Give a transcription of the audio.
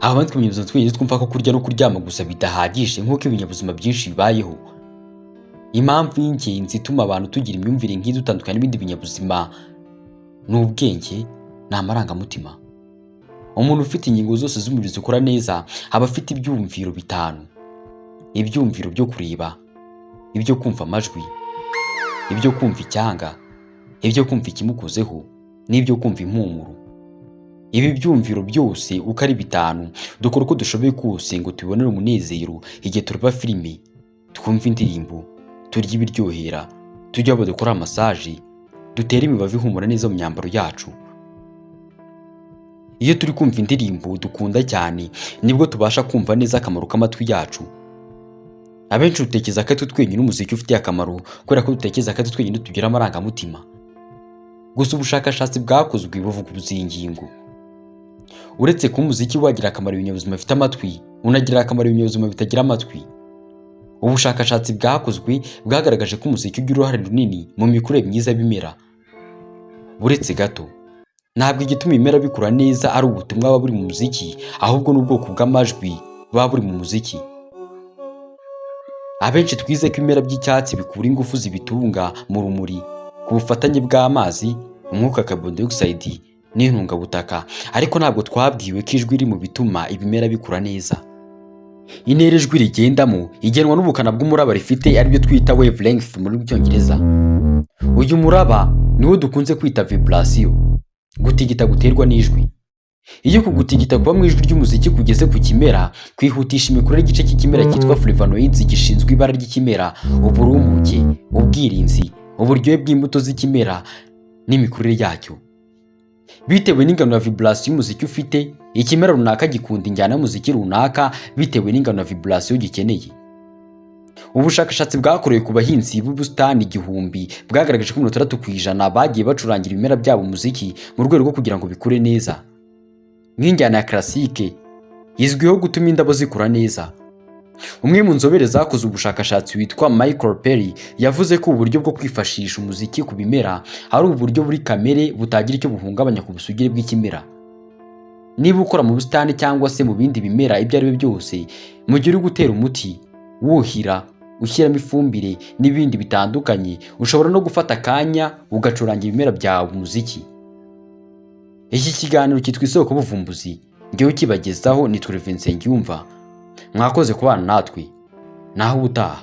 Abandi ibinyabuzima twenyine twumva ko kurya no kuryama gusa bidahagije nk'uko ibinyabuzima byinshi bibayeho. Impamvu y'ingenzi ituma abantu tugira imyumvire nk'iyi dutandukanye n'ibindi binyabuzima ni ubwenge, ni amarangamutima. Umuntu ufite ingingo zose z'umubiri zikora neza aba afite ibyumviro bitanu: ibyumviro byo kureba, ibyo kumva amajwi, ibyo kumva icyanga, ibyo kumva ikimukozeho n'ibyo kumva impumuro. Ibi byumviro byose uko ari bitanu dukora uko dushoboye kose ngo tubibonere umunezero igihe tureba filime, twumva indirimbo, turya ibiryohera, tujya aho dukora massage, dutera imibavu ihumura neza mu myambaro yacu. Iyo turi kumva indirimbo dukunda cyane, nibwo tubasha kumva neza akamaro k'amatwi yacu. Abenshi dutekereza ko ari twe twenyine umuziki ufitiye akamaro, kubera ko dutekereza ko ari twe twenyine tugira amarangamutima. Gusa ubushakashatsi bwakozwe buvuguruza iyi ngingo. Uretse kuba umuziki wagira akamaro ibinyabuzima bifite amatwi, unagirira akamaro ibinyabuzima bitagira amatwi. Ubushakashatsi bwakozwe bwagaragaje ko umuziki ugira uruhare runini mu mikurire myiza y'ibimera. Buretse gato, ntabwo igituma ibimera bikura neza ari ubutumwa buba buri mu muziki, ahubwo ni ubwoko bw'amajwi buba buri mu muziki. Abenshi twize ko ibimera by'icyatsi bikura ingufu zibitunga mu rumuri ku bufatanye bw'amazi, umwuka, carbon dioxide n'intungabutaka, ariko ntabwo twabwiwe ko ijwi riri mu bituma ibimera bikura neza. Intera ijwi rigendamo igenwa n'ubukana bw'umuraba rifite, aribyo twita wavelength mu rurimi rw'Icyongereza. Uyu muraba niwo dukunze kwita vibration, gutigita guterwa n'ijwi. Iyo kugutigita kuba mu ijwi ry'umuziki kugeze ku kimera, kwihutisha imikurire y'igice cy'ikimera cyitwa flavonoids, gishinzwe ibara ry'ikimera, uburumbuke, ubwirinzi, uburyohe bw'imbuto z'ikimera n'imikurire yacyo. Bitewe n'ingano ya vibration y'umuziki ufite, ikimera runaka gikunda injyana y'umuziki runaka bitewe n'ingano ya vibration gikeneye. Ubushakashatsi bwakorewe ku bahinzi b'ubusitani 1000 bwagaragaje ko 60% bagiye bacurangira ibimera byabo umuziki mu rwego rwo kugira ngo bikure neza. Nk'injyana ya classique izwiho gutuma indabo zikura neza. Umwe mu nzobere zakoze ubushakashatsi witwa Michael Perry yavuze ko uburyo bwo kwifashisha umuziki ku bimera ari uburyo buri kamere, butagira icyo buhungabanya ku busugire bw'ikimera. Niba ukora mu busitani cyangwa se mu bindi bimera ibyo ari byo byose, mu gihe uri gutera umuti, wuhira, ushyiramo ifumbire n'ibindi bitandukanye, ushobora no gufata akanya ugacuranga ibimera byawe umuziki. Iki kiganiro cyitwa Isoko y'Ubuvumbuzi. Ngewe ukibagezaho nitwa Olivier Nsengiyumva. Mwakoze kubana natwe, naho ubutaha.